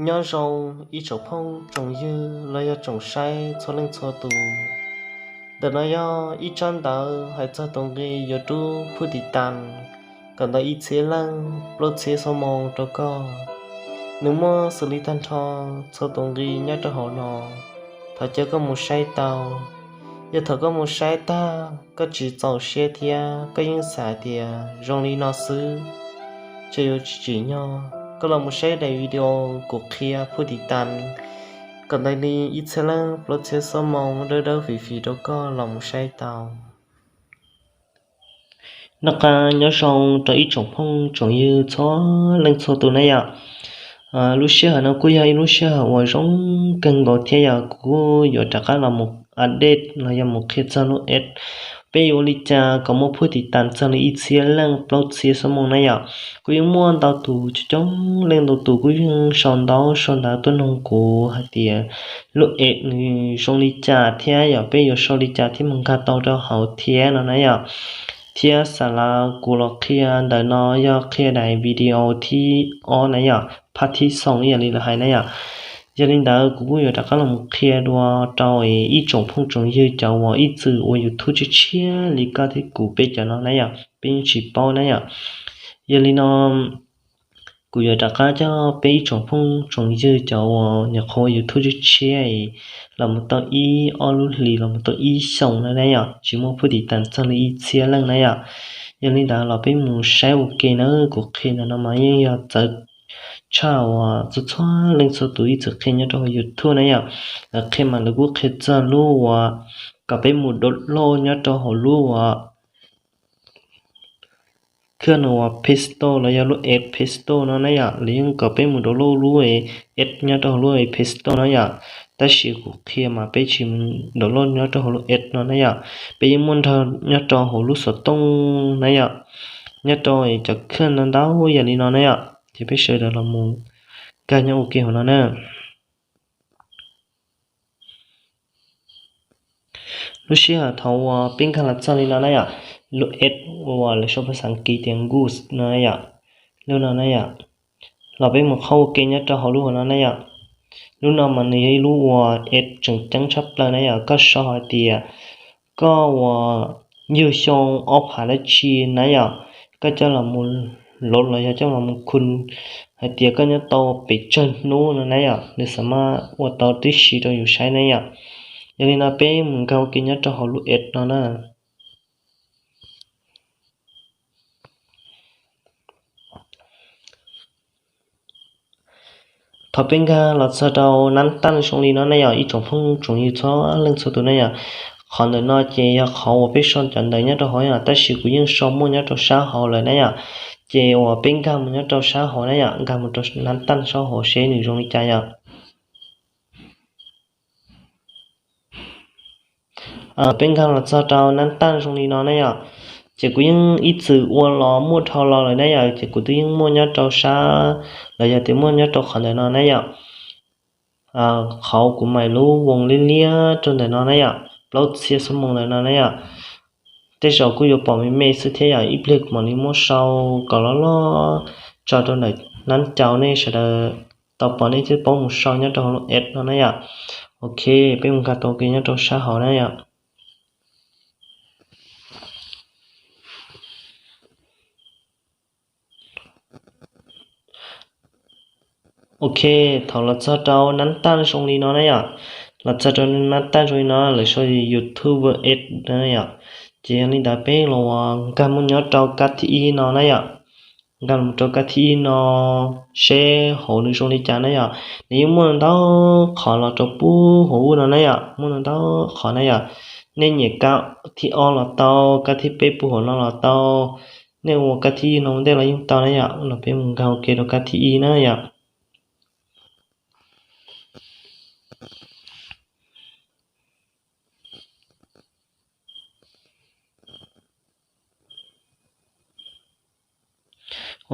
Nyob zoo ib tsoom phooj tsoom ywg los yog tsoom saib txhua leej txhua tus. Ntawm no yog ib tsab ntawv hais txog tus nqi yuav rub phub tiv tas kom ntau ib txhiab leej plaub txhiab xuab moos rau koj. Nws muaj xws li tag nrho txhua tus nqi nyob rau hauv no. Thov caw koj mus saib tau. Yog thaum koj mus saib tag koj tsis txaus siab thiab koj yeej xav tias zoo li no xwb, ces yuav tsis tsim nyog, koj los mus saib daim video kuv qhia phub tiv tas kom ntau li ib txhiab leej plaub txhiab xuab moos dawb dawb fim fim rau koj los mus saib tau. Noj qab nyob zoo rau ib tsoom phooj tsoom ywg txhua leej txhua tus na yom. Lub sij hawm no kuj yog ib lub sij hawm uas zoo kawg nkaus thiab yom, kuv kuj yuav rov qab los mus update los yog mus qhia txog lub app, peb yuav ua li cas kom muaj phub tiv tas txog li ib txhiab leej plaub txhiab xuab moos na yom. Kuj yeej muaj ntau tus coob coob leej ntau tus kuj yeej sau ntaub sau ntawv tuaj noog kuv hais tias lub app nws zoo li cas thiab yom, peb yuav sau li cas thiaj mus nkag tau rau hauv thiab no na yom. Thiab xam las kuv los qhia ntawm no yog qhia daim video thib ob na yom, part thib xoom ib yam li lawv hais na yom. Yog li ntawd kuv kuj yuav rov qab los mus qhia dua rau ib tsoom phooj tsoom ywg cov uas ib txwm ua YouTube tshiab tshiab li koj thiab kuv peb cov no na yom, peb yeej tsis paub na yom. Yog li no kuv yuav rov qab coj peb ib tsoom phooj tsoom ywg cov uas nyuam qhuav ua YouTube tshiab tshiab los mus tau ib ob lub hlis los mus tau ib xyoos na na yom, tsis muaj phub tiv tas txog li ib txhiab leej na yom. Yog li ntawd los peb mus saib ua ke na, kuv qhia ntawm no mas yeej yog txawv tshaj uas txhua txhua leej txhua tus ib txwm qhia nyob rau hauv YouTube na yom. Lawv qhia mas lawv kuj qhia txog lub uas kom peb mus download nyob rau hauv lub uas khwj no uas Play Store los yog lub app Play Store no na yom, lawv yeej kom peb mus download lub app nyob rau hauv lub Play Store no yom. Tab sis kuv qhia mas peb tsis mus download nyob rau hauv lub app no na yom, peb yeej muaj nrog nyob rau hauv lub xov tooj na yom, nyob rau cov khwj ntau ntau yam li no na yom. Ces peb sawv daws los mus nkag nyob ua ke hauv no na. Lub sij hawm thaum uas peb nkag los txog li no na yom, lub app uas lawv sau phas xas kiv tias Goose no na yom, lub no na yom, los peb mus qhov ua ke nyob rau hauv lub hauv no na yom. Lub no mas nws yog ib lub uas app tseem ceeb tshaj plaws na yom, koj sau hais tias koj uas yug xyoo ob phav dab tsi na yom, koj coj los mus load los yog coj los mus khu hais tias koj nyob tau pes tsawg hnub no na yom, nws xam mas ua tau tib si rau yus saib na yom. Yog li no peb mus nkag ua ke nyob rau hauv lub app no na. Thaum peb nkag los txog rau nab taj zoo li no na yom, ib tsoom phooj tsoom ywg txhua leej txhua tus na yom, qhov ntawm no ces yog qhov uas peb sau cov ntawv nyob rau hauv yom, tab sis kuv yeej sau muaj nyob rau sab hauv lawm na yom. Ces uas peb nkag mus nyob rau sab hauv na yom, nkag mus rau nab taj sab hauv seb nws zoo li cas yom. Peb nkag los txog rau nab taj zoo li no na yom, ces kuv yeej ib txwm ua los muaj dhau los lawm na yom, ces kuv twb yeej muaj nyob rau sab los yog tias muaj nyob rau qhov ntawm no na yom. Qhov kuv mais lub voos liab liab rau ntawm no na yom, plaub txhiab xuab moos ntawm no na yom. Tej zaum kuj yuav pom me me xwb thiab yom, ib pliag kuv mam li muab sau kom loj loj tso rau ntawm nab cau nej sawv daws tau pom nej thiaj paub mus sau nyob rau hauv lub app no na yom. Ok, peb mus nkag tau ke nyob rau sab hauv na yom. Ok, thaum los txog rau nab taj zoo li no na yom, los txog rau nab taj zoo li no lawv sau YouTube app na yom, ces yog li ntawd peb los nkag mus nyob rau kab thib ib no na yom. Nkag mus rau kab thib ib no seb hauv nws zoo li cas na yom. Nws yeej muaj ntau qhov los rau puag hauv ub no na yom, muaj ntau qhov na yom. Nej nyiam kab thib ob los tau, kab thib peb puag hauv no los tau, nej ua kab thib ib no ua ntej los yeej tau na yom. Los peb mus nkag ua ke rau kab thib ib na yom.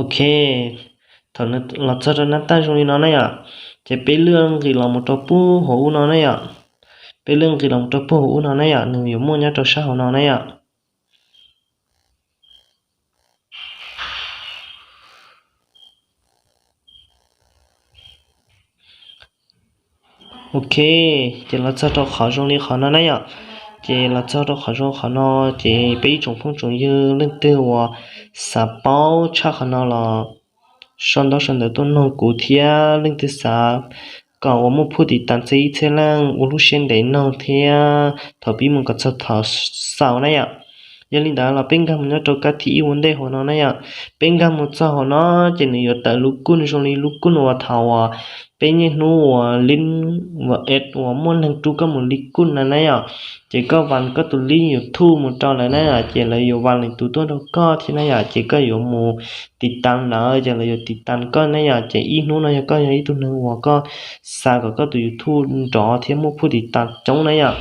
Ok, thaum los txog rau nab taj zoo li no na yom, ces peb lwaj nqis los mus rau puag hauv ub no na yom. Peb lwaj nqis los mus rau puag hauv ub no na yom, nws yuav muaj nyob rau sab hauv no na yom. Ok, ces los txog rau qhov zoo li qhov no na yom. Ces los txog rau qhov zoo qhov no, ces peb ib tsoom phooj tsoom ywg leej twg uas xav paub tshaj qhov no los sau ntaub sau ntawv tuaj noog kuv thiab. Leej twg xav kom uas muaj phub tiv tas txog ib txhiab leej ua lub siab ntev noog thiab thaum pib mus kom txog thaum xaus na yom. Yog li ntawd los peb nkag mus nyob rau kab thib ib ua ntej hauv no na yom. Peb nkag mus txog hauv no ces nws yuav tawm lub kuj zoo li lub kuj uas thaum uas peb niaj hnub uas li uas ed uas muaj neeg rub koj mus li kuj na na yom. Ces koj vas koj tus lib YouTube mus rau lawv na yom, ces lawv yuav vas lwm tus tuaj rau koj thiab na yom. Ces koj yuav mus tiv tas lawv, ces lawv yuav tiv tas koj na yom. Ces ib hnub no yog koj yog ib tug neeg uas koj xav kom koj tus YouTube nrov thiab muaj phub tiv tas coob na yom,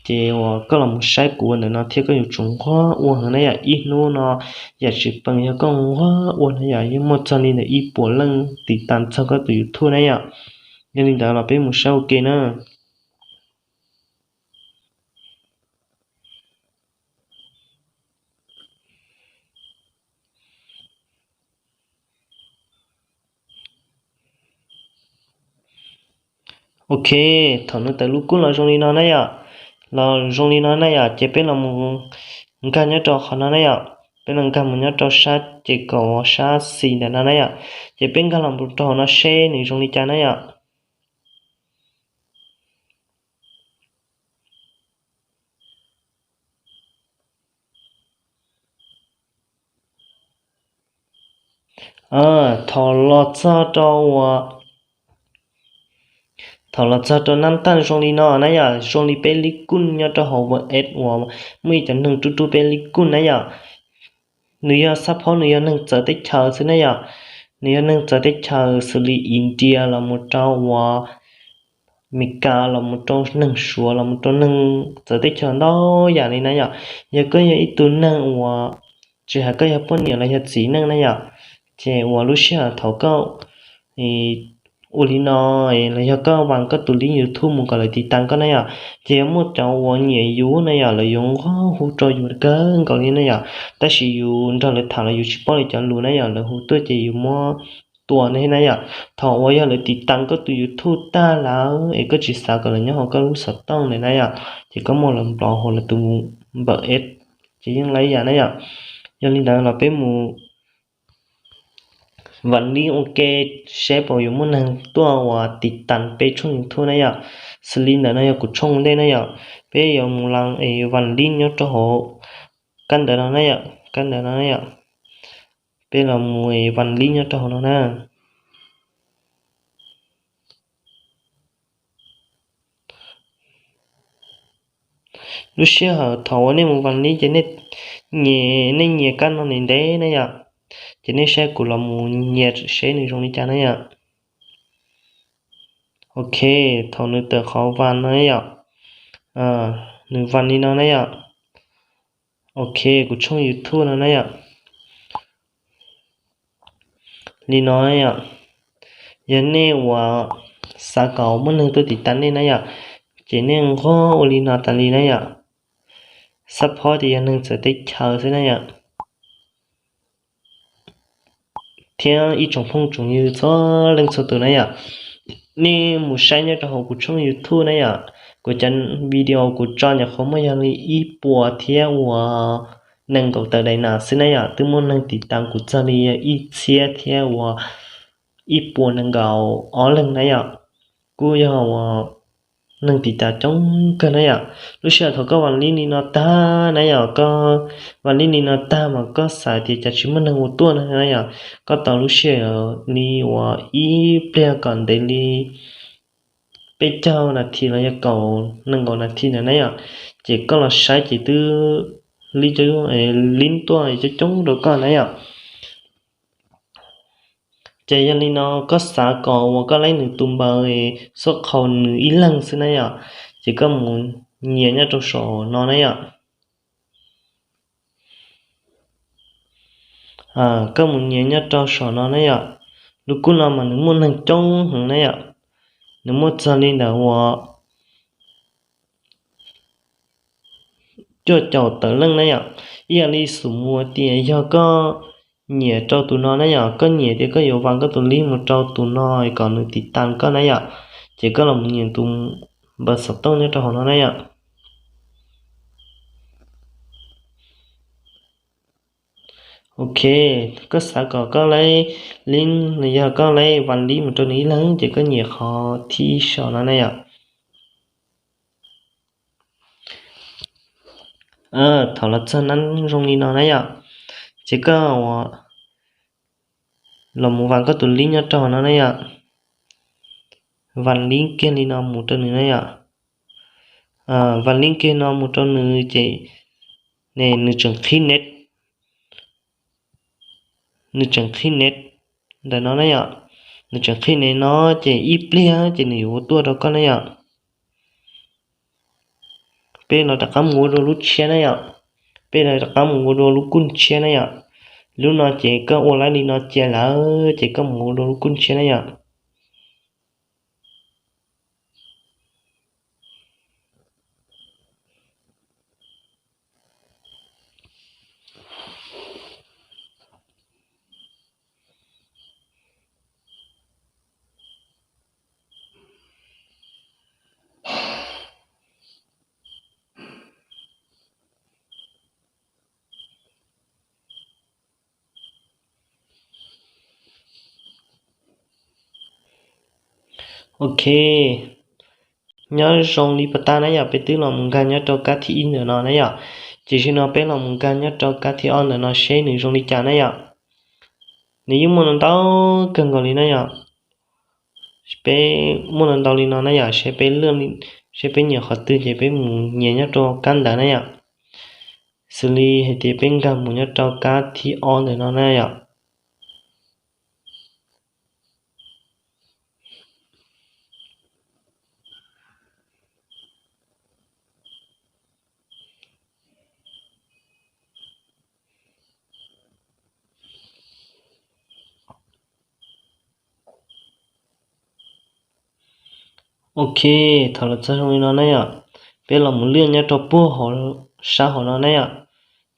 ces uas koj los mus saib kuv ua ntawm no thiab koj yuav tsum nquag ua heev na yom. Ib hnub no yam tsis peem yog koj nquag ua na yom, yeej muaj txog li ntawm ib puas leej tiv tas txog koj tus YouTube na yom. Yog li ntawd los peb mus saib ua ke na. Ok, thaum nws tawm lub kuj los zoo li no na yom, los zoo li no na yom, ces peb los mus nkag nyob rau qhov no na yom. Peb los nkag mus nyob rau sab ces kaum sab xis ntawm no na yom. Ces peb nkag los rau hauv no seb nws zoo li cas na yom. Thaum los txog rau uas, thaum los txog rau nab taj zoo li no na yom, zoo li peb lib kuj nyob rau hauv Word Ads uas muaj ib cov neeg rub rub peb lib kuj na yom. Nws yog xab phob, nws yog neeg txawv teb chaws xwb na yom. Nws yog neeg txawv teb chaws xws li India los mus rau uas Meskas los mus rau neeg Suav los mus rau neeg txawv teb chaws ntau yam li na yom. Yog koj yog ib tug neeg uas tsis hais koj yog poj niam los yog txiv neej na yom, ces uas lub sij hawm thaum koj ua li no los yog koj vas koj tus lib YouTube mus kom lawv tiv tas koj na yom, ces yuav muaj cov uas nyiam yus na yom, lawv yuav nquag hu rau yus kawg nkaus li na yom. Tab sis yus nrog lawv tham los yus tsis paub li cov lus na yom, lawv hu tuaj ces yus muab tua ne na yom. Thaum uas yog lawv tiv tas koj tus YouTube tag lawm es koj tsis xav kom lawv nyob hauv koj lub xov tooj na yom, ces koj muab lawv nplov hauv lawv tus npawm es, ces yeej laib yam na yom. Yog li ntawd los peb mus vas lib ua ke seb puas yuav muaj neeg tuaj uas tiv tas peb tshooj YouTube na yom. Xws li ntawm no yog kuv tshooj ntej na yom, peb yuav mus vas lib nyob rau hauv kab ntawv no na yom, kab ntawv no na yom. Peb los mus vas lib nyob rau hauv no na. Lub sij hawm thaum uas nej mus vas lib ces nej nyias, nej nyias kab no ntev ntev na yom, ces nej saib kuv los mus nyias seb nws zoo li cas na yom. Ok, thaum nws tawm qhov vas no na yom, nws vas li no na yom. Ok, kuv tshooj YouTube no na yom. Li no na yom, yog nej uas xav kom muaj neeg tuaj tiv tas nej na yom, ces nej nquag ua li no tas li na yom. Xab phob ces yog neeg txawv teb chaws xwb na yom, thiab ib tsoom phooj tsoom ywg txhua leej txhua tus na yom. Nej mus saib nyob rau hauv kuv tshooj YouTube na yom, kuv cov video kuv tso nyuam qhuav muaj yog li ib puas thiab uas nees nkaum tawm daim nas xwb na yom, twb muaj neeg tiv tas kuv txog li ib txhiab thiab uas ib puas nees nkaum ob leeg na yom. Kuj yog uas neeg tiv tas coob kawg na yom. Lub sij hawm thaum koj vas lib li no tag na yom, koj vas lib li no tag mas koj xav tias cas tsis muaj neeg ua tuaj na yom, koj tau lub sij hawm li uas ib pliag kom ntev li peb caug nas this los yog kaum nees nkaum nas this ntawd na yom, ces koj los saib ces twb lib tuaj coob coob rau koj na yom. Ces yog li no koj xav kom uas koj laib nws tus npawb xub qhaus nws ib leeg xwb na yom, ces koj mus nyias nyob rau saum no na yom. Koj mus nyias nyob rau saum no na yom. Lub kub no mas nws muaj neeg coob heev na yom, nws muaj txog li ntawm uas cuaj caum tawm leej na yom. Ib yam li xum mus tias yog koj nyiam rau tus no na yom, koj nyiam tias koj yuav vas koj tus lib mus rau tus no kom nws tiv tas koj na yom, ces koj los mus nias tus npawb xov tooj nyob rau hauv no na yom. Ok, koj xav kom koj laib lib los yog koj laib vas lib mus rau nws ib leeg ces koj nias qhov thib ib saum no na yom. Thaum los txog nab zoo li no na yom, ces koj los mus vas koj tus lib nyob rau hauv no na yom. Vas lib kiag li no mus rau nws na yom. Vas lib kiag no mus rau nws ces nws tseem qhib net, nws tseem qhib net ntawm no na yom. Nws tseem qhib net no ces ib pliag ces nws yuav ua tuaj rau koj na yom. Peb los rov qab mus ua dua lub tshiab na yom. Peb los rov qab mus ua dua lub kuj tshiab na yom. Lub no ces koj ua laib li no cia lawm ces koj mus ua dua lub kuj tshiab na yom. Ok, nyob zoo li pas tas na yom, peb twb los mus nkag nyob rau kab thib ib ntawm no na yom. Ces zaum no peb los mus nkag nyob rau kab thib ob ntawm no seb nws zoo li cas na yom. Nws yeej muaj ntau ntau kawg nkaus li na yom. Peb muaj ntau ntau li no na yom, seb peb, seb peb nyiam qhov twg ces peb mus nyias nyob rau kab ntawd na yom. Xws li hais tias peb nkag mus nyob rau kab thib ob ntawm no na yom. Ok, thaum los txog zoo li no na yom, peb los mus lwaj nyob rau puag hauv, sab hauv no na yom.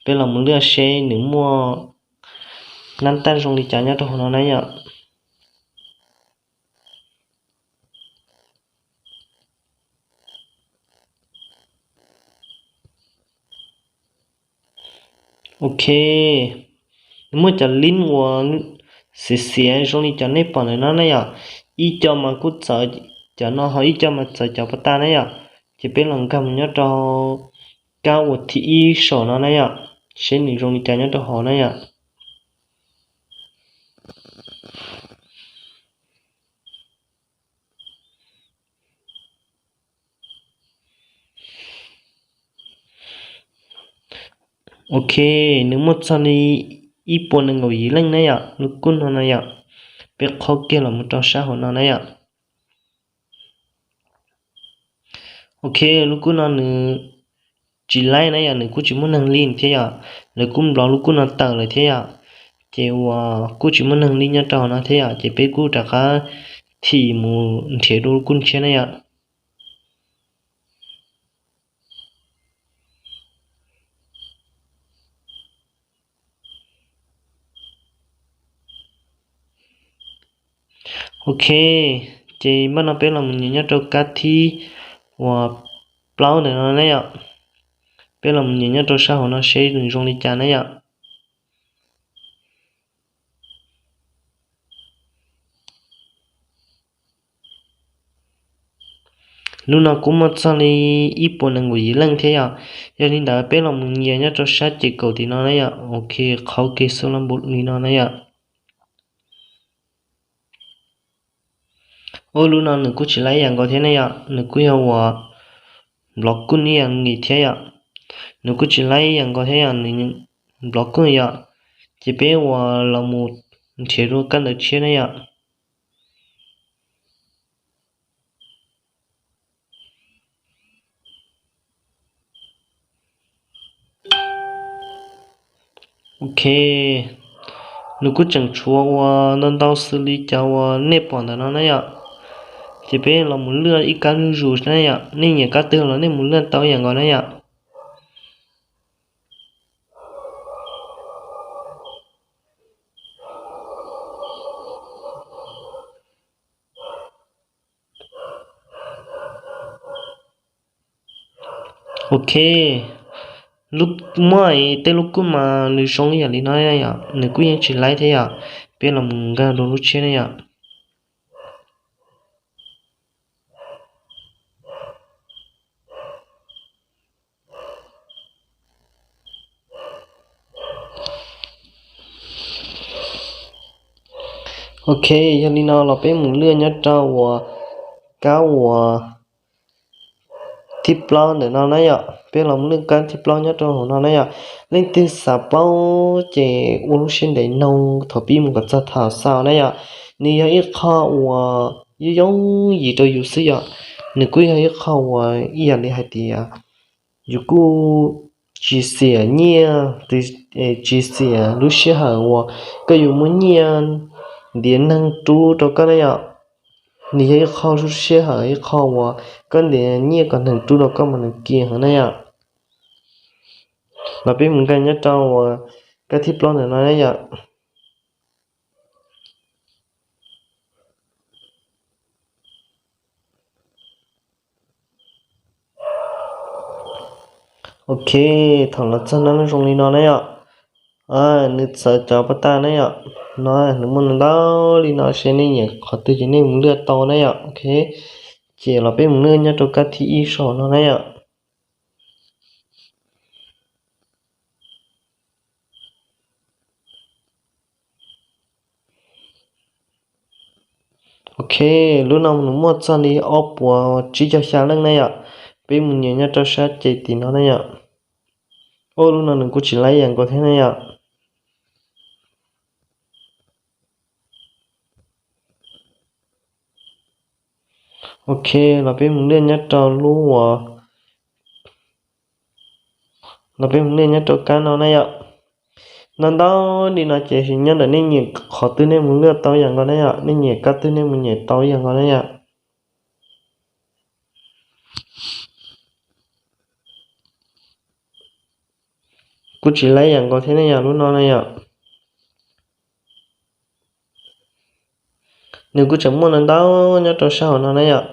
Peb los mus lwaj seb nws muaj nab taj zoo li cas nyob rau hauv no na yom. Ok, nws muaj cov lib uas xiav xiav zoo li cov nej pom ntawm no na yom. Ib co mas kuj txawv cov no ho ib co mas txawv cov pas tas na yom. Ces peb los nkag mus nyob rau kab uas thib ib saum no na yom, seb nws zoo li cas nyob rau hauv na yom. Ok, nws muaj txog li ib puas nees nkaum yim leej na yom, lub kuj no na yom. Peb qhov kiag los mus rau sab hauv no na yom. Ok, lub kuj no nws tsis laib na yom, nws kuj tsis muaj neeg li thiab yom. Lawv kuj nplov lub kuj no tawm lawm thiab yom. Ces uas kuj tsis muaj neeg li nyob rau hauv no thiab yom, ces peb kuj rov qab thim mus nrhiav dua lub kuj tshiab na yom. Ok, ces npaj no peb los mus nyias nyob rau kab thib uas plaub ntawm no na yom. Peb los mus nyias nyob rau sab hauv no seb nws zoo li cas na yom. Lub no kuj muaj txog li ib puas nees nkaum yim leej thiab yom. Yog li ntawd peb los mus nyias nyob rau sab ces kaum tim no na yom. Ok, qhov ke xu la npu li no na yom. Ub, lub no nws kuj tsis laib ib yam nkaus thiab ne yom, nws kuj yog uas nplov kuj ib yam nkaus thiab yom. Nws kuj tsis laib ib yam nkaus thiab yom, nws nplov kuj yom. Ces peb uas los mus nrhiav dua kab ntawv tshiab ne yom. Ok, nws kuj tseem tshuav uas ntau ntau xws li cov uas nej pom ntawm no na yom. Ces peb los mus lwaj ib kab zuj zus na yom, nej nyiam kab twg los nej mus lwaj tau ib yam nkaus na yom. Ok, muaj tej lub kub mas nws zoo ib yam li no yom, nws kuj yeej tsis laib thiab yom. Peb los mus nkag rau lub tshiab ne yom. Ok, yog li no los peb mus lwaj nyob rau uas kab uas thib plaub ntawm no na yom. Peb los mus lwaj kab thib plaub nyob rau hauv no na yom. Leej twg xav paub ces ua lub siab ntev noog thaum pib mus kom txog thaum xaus na yom. Nws yog ib qho uas yooj yooj yim rau yus xwb yom. Nws kuj yog ib qho uas ib yam li hais tias yus kuj tsis xiam nyiaj, tsis xiam lub sij hawm uas koj yuav muaj nyiaj ntiav neeg rub rau koj na yom. Nws yog ib qho lub sij hawm ib qho uas koj ntiav nyiaj kom neeg rub rau koj mas nws kiag heev na yom. Los peb mus nkag nyob rau uas kab thib plaub ntawm no na yom. Ok, thaum los txog no zoo li no na yom. Nws txawv cov pas tas na yom. No nws muaj ntau li no, seb nej nyiam qhov twg ces nej mus lwaj tau na yom. Ok, ces los peb mus lwaj nyob rau kab thib ib saum no na yom. Ok, lub no nws muaj txog li ob puas tsib caug xya leej na yom. Peb mus nyiam nyob rau sab ces tim no na yom. Ua lub no nws kuj tsis laib yam nkaus thiab na yom. Ok, los peb mus lwaj nyob rau lub uas, los peb mus lwaj nyob rau kab no na yom. Ntau ntau li no ces nyob ntawm nej nyiam qhov twg nej mus lwaj tau yam nkaus na yom, nej nyiam kab twg nej mus nyiam tau yam nkaus na yom. Kuj tsis laib yam nkaus thiab ne yom, lub no na yom. Nws kuj tseem muaj ntau ntau nyob rau sab hauv no na yom.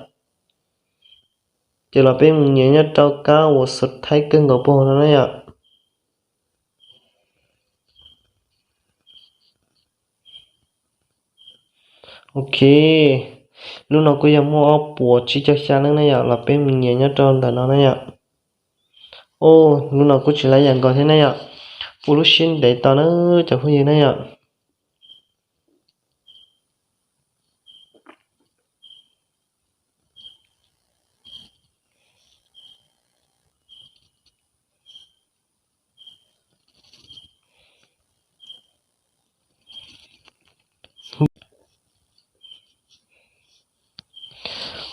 Ces los peb mus nyiam nyob rau kab uas xus thaib kawg nkaus puag hauv no na yom. Ok, lub no kuj yog muaj ob puas tsib caug xya leej na yom, los peb mus nyiam nyob rau ntawm no na yom. Ua lub no kuj tsis laib yam nkaus thiab na yom. Ua lub siab ntev tau na cov phooj ywg na yom.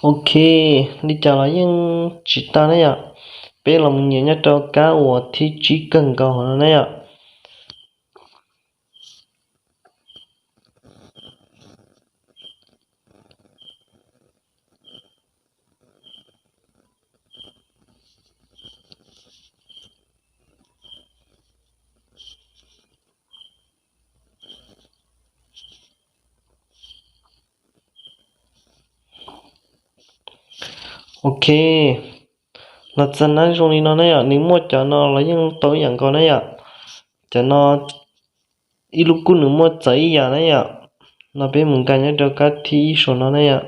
Ok, li cas los yeej tsis tau na yom. Peb los mus nyiam nyob rau kab uas thib tsib kawg nkaus hauv no na yom. Ok, los txog na zoo li no na yom, nws muaj cov no los yeej tau ib yam nkaus na yom. Cov no ib lub kub nws muaj txawv ib yam na yom. No peb mus nkag nyob rau kab thib ib saum no na yom.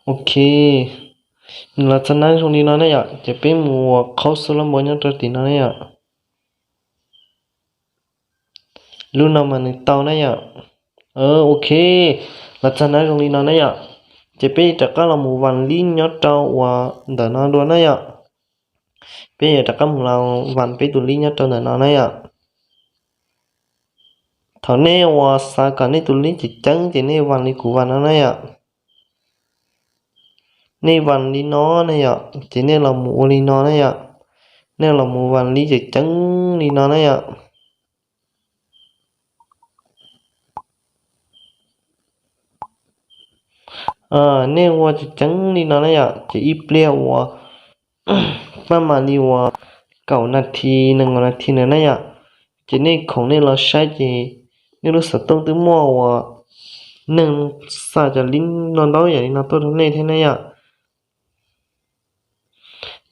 Ok, nws los txog na zoo li no na yom, ces peb mus ua qhaub xub lab npau nyob rau tim no na yom. Lub no mas nws tau na yom. Ok, los txog na zoo li no na yom, ces peb rov qab los mus vas lib nyob rau uas ntawm no dua na yom. Peb yuav rov qab mus los vas peb tus lib nyob rau ntawm no na yom. Thaum nej uas xav kom nej tus lib ceev ceev ces nej vas li kuv vas no na yom. Nej vas li no na yom, ces nej los mus ua li no na yom. Nej los mus vas li ceev ceev li no na yom. Nej ua ceev ceev li no na yom, ces ib pliag uas paj mam li uas kaum nas this nees nkaum nas this ntawd na yom, ces nej khoom nej los saib ces nej lub xov tooj twb muaj uas neeg xa cov link no ntau yam li no tuaj rau nej thiab na yom.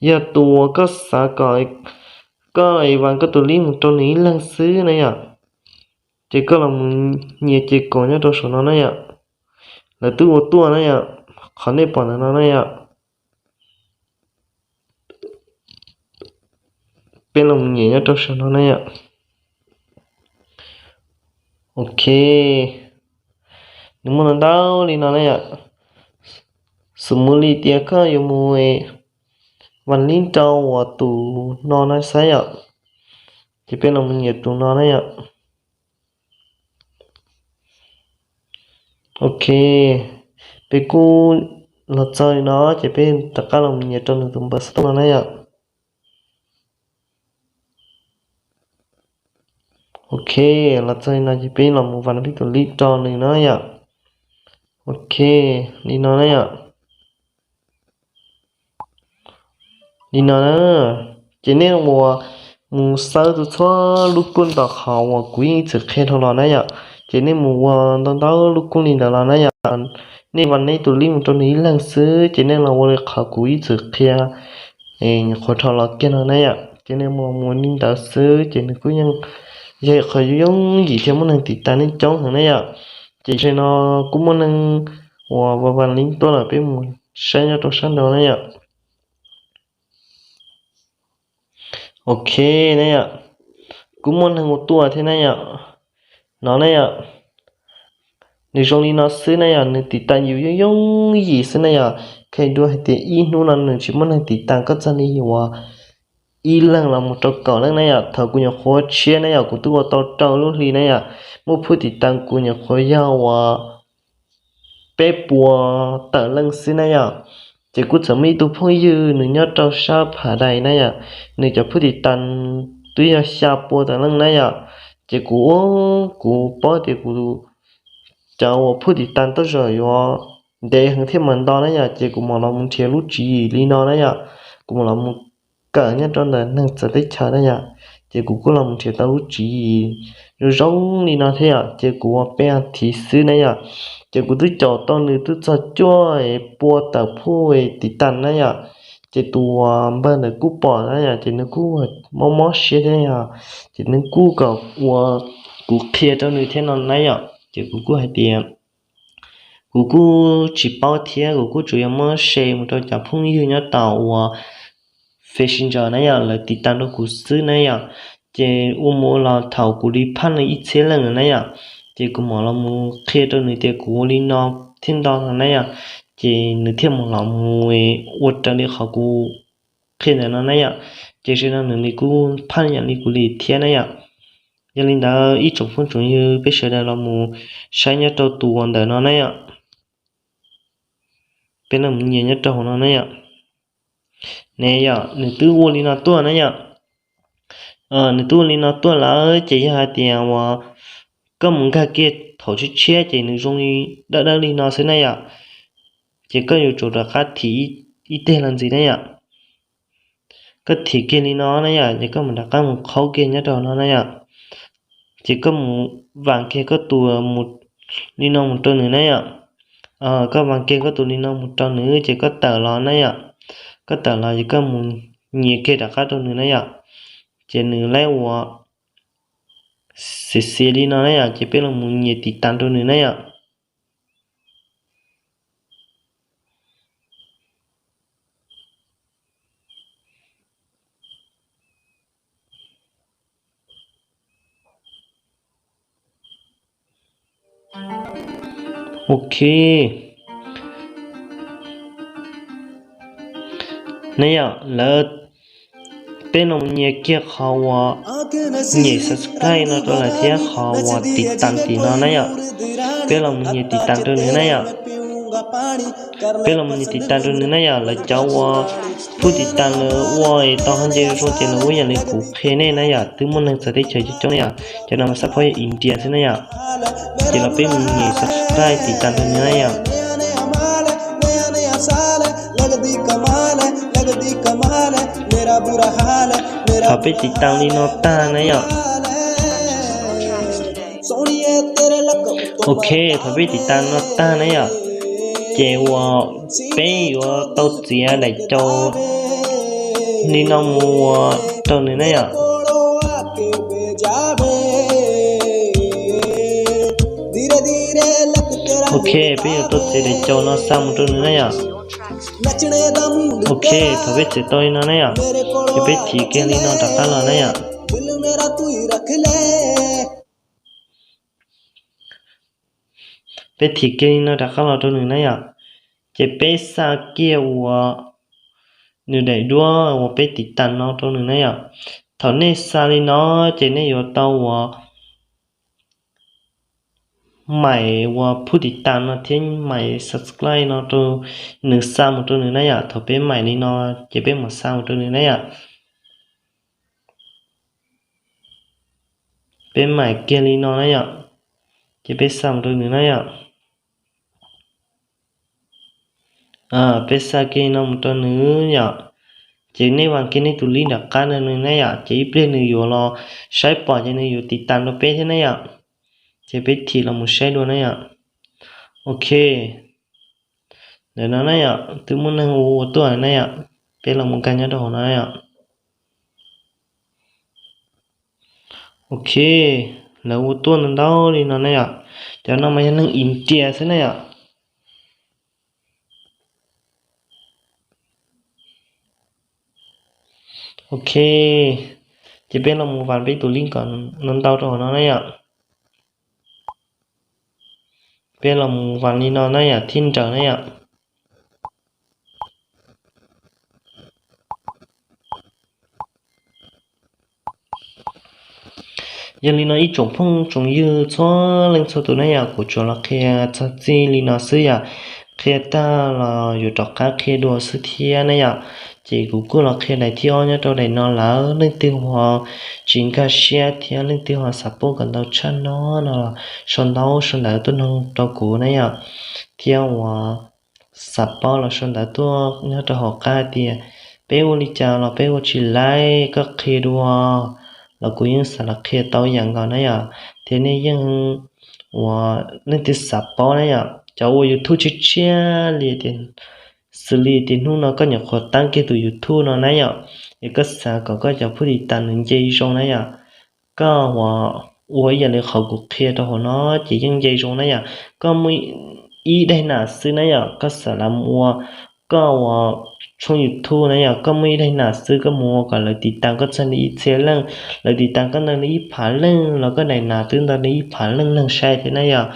Yog tus uas koj xav kom koj vas koj tus link mus rau nws ib leeg xwb na yom, ces koj los mus nyias ces kaum nyob rau saum no na yom. Lawv twb ua tuaj na yom, qhov nej pom ntawm no na yom. Peb los mus nyias nyob rau saum no na yom. Ok, nws muaj ntau ntau li no na yom. Xws mus li tias koj yuav mus vas link rau uas tus no na xav yom, ces peb los mus nyias tus no na yom. Ok, peb kuj los txog li no ces peb rov qab los mus nyias rau nws tus npawb xov tooj no na yom. Ok, los txog li no ces peb los mus vas peb tus link rau nws no yom. Ok, li no na yom. Li no na, ces nej mus, mus xawb tus txhua lub kuj ntawm qhov uas kuv yeej ib txwm qhia dhau los na yom. Ces nej mus ua ntau ntau lub kuj li ntawd los na yom. Nej vas nej tus link mus rau nws ib leeg xwb ces nej los ua li qhov kuv ib txwm qhia nyuam qhuav dhau los kiag no na yom. Ces nej mus mus li ntawd xwb ces nws kuj yeej yog qhov yooj yooj yim thiab muaj neeg tiv tas nej coob heev na yom. Ces tam sim no kuj muaj neeg uas vas vas link tuaj lawm, peb mus saib nyob rau sab nraud na yom. Ok na yom, kuj muaj neeg ua tuaj thiab na yom. No na yom, nws zoo li no xwb na yom, nws tiv tas yus yooj yooj yim xwb na yom. Qhia dua hais tias ib hnub no nws tsis muaj neeg tiv tas koj txog li uas ib leeg los mus rau kaum leej na yom. Thaum kuv nyuam qhuav tshiab na yom, kuv twb ua tau rau lub hli na yom, muaj phub tiv tas kuv nyuam qhuav yog uas peb puas tawm leej xwb na yom. Ces kuj txawm muaj ib tug phooj ywg nws nyob rau sab Phas Dais na yom, nws cov phub tiv tas twb yog xya pua tawm leej na yom. Ces kuv, kuv paub tias kuv cov uas phub tiv tas tej zaum yuav ntev heev thiaj mam nto na yom, ces kuv mam los mus nrhiav lub tswv yim li no na yom. Kuv mam los mus kawm nyob rau ntawm neeg txawv teb chaws na yom, ces kuv kuj los mus nrhiav tau lub tswv yim zoo zoo li no thiab yom. Ces kuv ua peb thiv xwb na yom, ces kuv twb caum tau nws twb txog cuaj pua tawm phub tiv tas na yom. Ces tus uas npawg ntawd kuj pom na yom, ces nws kuj mob mob siab thiab yom, ces nws kuj kom ua kuv qhia rau nws thiab no na yom. Ces kuv kuj hais tias kuv kuj tsis paub thiab, kuv kuj tsuas yog muab share mus rau cov phooj ywg nyob tom uas Messenger na yom, lawv tiv tas rau kuv xwb na yom. Ces ua mus ua los thaum kuv li phaj no ib txhiab leej lawm na yom, ces kuv mam los mus qhia rau nws tias kuv ua li no thiaj nto no na yom, ces nws thiaj mam los mus ua raws li qhov kuv qhia ntawm no na yom. Ces tam sim no nws li kuj phaj yam li kuv li thiab na yom. Yog li ntawd ib tsoom phooj tsoom ywg peb sawv daws los mus saib nyob rau tus uas ntawm no na yom. Peb los mus nyias nyob rau hauv no na yom. Ne yom, nws twb ua li no tuaj na yom. Nws twb ua li no tuaj lawm ces yog hais tias uas koj mus nkag kiag thaum tshiab tshiab ces nws zoo li dawb dawb li no xwb na yom. Ces koj yuav tsum rov qab thim ib teg los ntxiv na yom. Koj thim kiag li no na yom, ces koj mus rov qab mus qhaub kiag nyob rau no na yom. Ces koj mus vam kiag koj tus li no mus rau nws na yom. Koj vam kiag koj tus li no mus rau nws ces koj tawm los na yom. Koj tawm los ces koj mus nyias kiag rov qab rau nws na yom. Ces nws laib ua xiav xiav li no na yom, ces peb los mus nyias tiv tas rau nws na yom. Ok. Na yom, lawv, peb los nyias kiag qhov uas nyem subscribe no rau lawv thiab qhov uas tiv tas tim no na yom. Peb los nyias tiv tas rau nws na yom. Peb los nyias tiv tas rau nws na yom, lawv cov uas phub tiv tas lawv ua tau ho nce zoo ces lawv ua yam li kuv qhia nej na yom, twb muaj neeg txawv teb chaws coob coob na yom, cov no mas xav phob yog India xwb na yom. Ces los peb mus nyem subscribe tiv tas rau nws na yom. Thaum peb tiv tas li no tag na yom, Ok, thaum peb tiv tas no tag na yom, ces uas peb yuav tau txiav daim cau li no mus ua rau nws na yom. Ok, peb yuav tau txiav daim cau no xa mus rau nws na yom. Ok, thaum peb txiav tau li no na yom, ces peb thim kiag li no rov qab los na yom. Peb thim kiag li no rov qab los rau nws na yom. Ces peb xa kiag uas nws daim duab uas peb tiv tas no rau nws na yom. Thaum nej xa li no, ces nej yuav tau uas maim uas phub tiv tas no thiab maim subscribe no rau nws, xa mus rau nws na yom. Thaum peb maim li no, ces peb mus xa mus rau nws na yom. Peb maim kiag li no na yom, ces peb xa mus rau nws na yom. Peb xa kiag li no mus rau nws yom, ces nej vas kiag nej tus link nram qab no nws na yom, ces ib pliag nws yuav los saib pom ces nws yuav tiv tas rau peb thiab na yom. Ces peb thim los mus saib dua na yom. Ok, ntawm no na yom, twb muaj neeg ua ua tuaj na yom, peb los mus nkag nyob rau hauv no na yom. Ok, lawv ua tuaj ntau ntau li no na yom, cov no mas yog neeg India xwb na yom. Ok, ces peb los mus vas peb tus link kom ntau ntau rau hauv no na yom. Peb los mus vas li no na yom, thib nraws na yom. Yog li no ib tsoom phooj tsoom ywg txhua leej txhua tus na yom, kuv tsuas los qhia txog txij li no xwb yom. Qhia tag los yuav rov qab qhia dua xwb thiab na yom. Ces kuv kuj los qhia daim thib ob nyob rau daim no lawm, leej twg ho tsis nkag siab thiab leej twg ho xav paub kom ntau tshaj no no los sau ntau sau ntawv tuaj noog rau kuv na yom. Thiab uas xav paub los sau ntawv tuaj nyob rau hauv qab tias peb ua li cas los peb ua tsis laib, koj qhia dua los kuv yeej xav los qhia tau yam nkaus na yom. Thiab nej yeej uas leej twg xav paub na yom, cov ua YouTube tshiab tshiab li, xws li tias hnub no koj nyuam qhuav tab kiag tus YouTube no na yom, es koj xav kom koj cov phub tiv tas nws nce zoo na yom, koj uas ua ib yam li qhov kuv qhia rau hauv no ces yeej nce zoo na yom. Koj muaj ib daim nam xwb na yom, koj xav lam ua koj uas tshooj YouTube na yom, koj muaj ib daim nam xwb koj mus ua kom lawv tiv tas koj txog li ib txhiab leej, lawv tiv tas koj ntau li ib phav leej los koj daim nam twb ntau li ib phav leej neeg saib thiab na yom.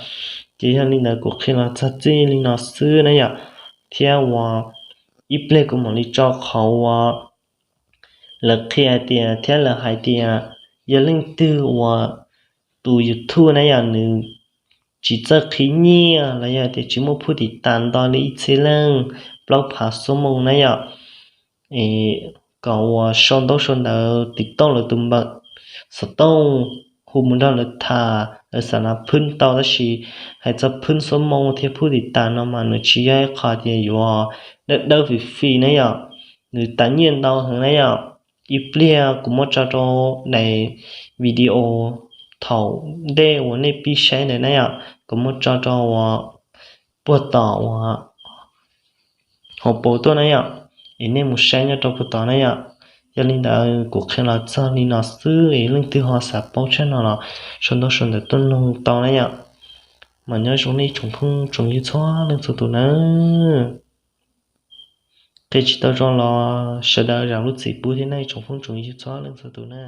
Ces yog li ntawd kuv qhia los txog txij li no xwb na yom. Thiab uas ib pliag kuv mam li tso qhov uas lawv qhia tias thiab lawv hais tias yog leej twg uas tus YouTube na yom nws tsis txawj qhib nyiaj los yog tias tsis muaj phub tiv tas ntau li ib txhiab leej plaub phav xuab moos na yom, kom uas sau ntaub sau ntawv tim tauj lawv tus npawb xov tooj hu mus nrog lawv tham, lawv xav na phwb tau tab sis hais txog phwb xuab moos thiab phub tiv tas no mas nws tsis yog ib qho tias yuav dawb dawb fis fis na yom, nws tas nyiaj ntau heev na yom. Ib pliag kuv muab tso rau daim video thaum ntej uas nej pib saib ntawd na yom, kuv muab tso rau uas puag tom uas hauv paus tuaj na yom, es nej mus saib nyob rau puag tod na yom. Yog li ntawd kuv qhia los txog li no xwb es leej twg ho xav paub tshaj no los sau ntaub sau ntawv tuaj noog tau na yom. Mas nyob zoo nej tsoom phooj tsoom ywg txhua leej txhua tus nawb. Qhia tsis tau zoo los sawv daws zam lub txim pub thiab nej tsoom phooj tsoom ywg txhua leej txhua tus na.